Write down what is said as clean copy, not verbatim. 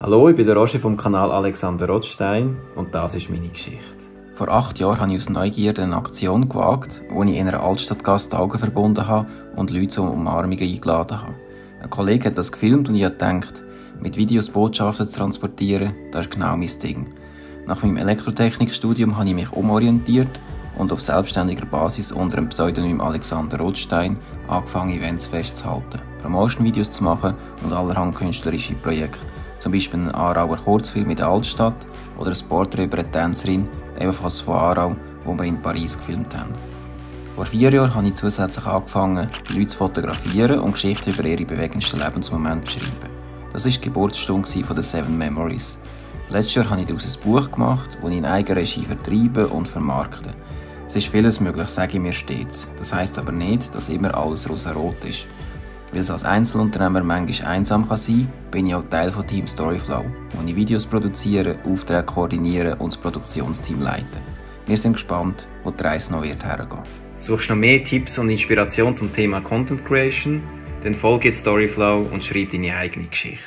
Hallo, ich bin der Roger vom Kanal Alexander Rothstein und das ist meine Geschichte. Vor 8 Jahren habe ich aus Neugierde eine Aktion gewagt, wo ich in einer Altstadtgasse die Augen verbunden habe und Leute zu Umarmungen eingeladen habe. Ein Kollege hat das gefilmt und ich habe gedacht, mit Videos Botschaften zu transportieren, das ist genau mein Ding. Nach meinem Elektrotechnikstudium habe ich mich umorientiert und auf selbstständiger Basis unter dem Pseudonym Alexander Rothstein angefangen, Events festzuhalten, Promotion-Videos zu machen und allerhand künstlerische Projekte. Zum Beispiel einen Aarauer Kurzfilm in der Altstadt oder ein Porträt über eine Tänzerin, ebenfalls von Aarau, wo wir in Paris gefilmt haben. Vor 4 Jahren habe ich zusätzlich angefangen, Leute zu fotografieren und Geschichten über ihre bewegendsten Lebensmomente zu schreiben. Das war die Geburtsstunde von den 7 Memories. Letztes Jahr habe ich daraus ein Buch gemacht, das ich in Eigenregie vertreibe und vermarkte. Es ist vieles möglich, sage ich mir stets. Das heisst aber nicht, dass immer alles rosarot ist. Weil es als Einzelunternehmer manchmal einsam kann sein, bin ich auch Teil von Team Storyflow, wo ich Videos produziere, Aufträge koordiniere und das Produktionsteam leite. Wir sind gespannt, wo die Reise noch hergehen wird. Suchst du noch mehr Tipps und Inspiration zum Thema Content Creation? Dann folge jetzt Storyflow und schreib deine eigene Geschichte.